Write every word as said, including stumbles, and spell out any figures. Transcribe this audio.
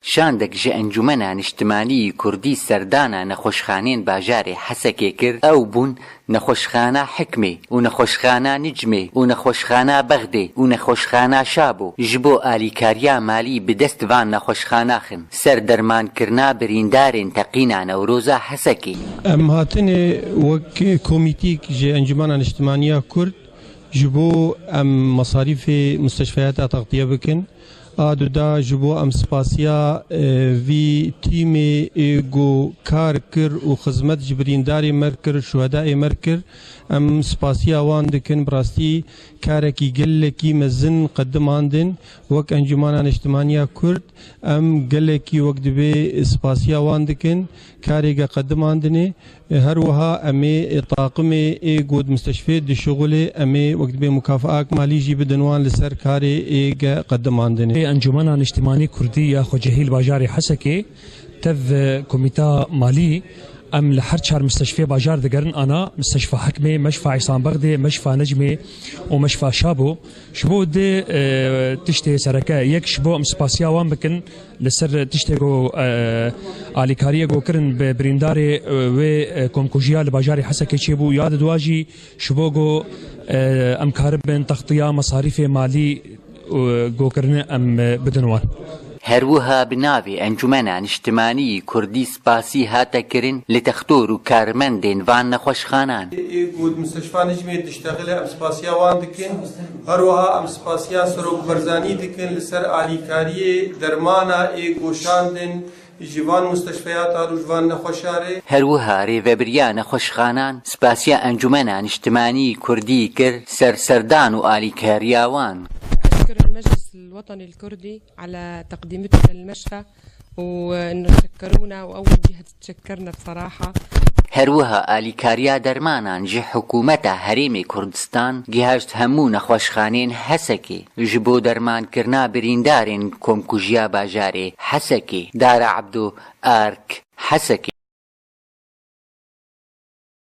Şandek ji Encûmena Niştimanî yî Kurdî serdana nexweşxanên bajarê Hesekê kir, ew bûn nexweşxana Hikmê û nexweşxana Nicmê û nexweşxana Bexdê û nexweşxana Şabo ji bo alîkariya malî bi dest van nexweşxana xin ser dermankirina birîndarên teqîna Newroza Hesekê. Em hatine wek komîtîk ji Encûmena Niştimaniya Kurd ji bo em mesarîfê musteşfeyata textiye bikin. A duda ji bo em spasiya, e, vî tîmê ê ku kar kir û xizmet ji birîndarê me kir, şuhedayê me kir, em spasiya wan dikin. Bi rastî karekî gelekî mezin qedimandin. Wek Encûmana Niştimaniya Kurd, em gelekî wek dibê spasiya wan dikin. Karêke qedimandinê. Her wiha em ê taqimê ê ku di mistişfê dişuxulê, em ê wek dibê mukafaak malî jî bidin wan li ser karê ê ke qedimandinê. Ê Encûmena Niştimanî Kurdî ya Xwecehî li bajarê Hesekê tev komîta malî em li her çar mistişfê bajar digerin, ana mistişfa Hekmê, meşfa Îhsan Bexdê, meşfa Necmê û meşfa Şabo. Ji bo dê, e, tiştê sereke, yek ji bo em spasiya wan bikin li ser tiştê ku, e, alîkariyê ku kirin bi birîndarê, e, wê, e, komkujiya li bajarê Hesekê çêbû, ya di dua jî ji bo ku, e, em karibin textiya mesarîfê malî, e, ku kirine em, e, bidin wan. Her wiha bi navê Encûmena Niştimanî Kurdî spasî hate kirin li textor û karmendên van nexweşxanan. Ê ku di mistişfa Nicmê diştexile em spasiya wan dikin. Her wiha em spasiya Serok Barzanî dikin li ser alîkariyê dermana ê goşandin ji van mustişfeyatan û ji van nexweşarê. Her wiha rêvebiriya nexweşxanan spasiya Encûmena Niştimanî Kurdî kir ser serdan û alîkariya wan. أشكر المجلس الوطني الكردي على تقديمتنا للمشفى، وإنه شكرونا، وأول جهة تشكرنا بصراحة. Her wiha alîkariya dermanan ji hikûmeta Herêmê Kurdistan gihaşt hemû nexweşxanên Hesekê ji bo dermankirina birîndarên komkujiya bajarê Hesekê. Dara Ebdo, Ark, Hesekê.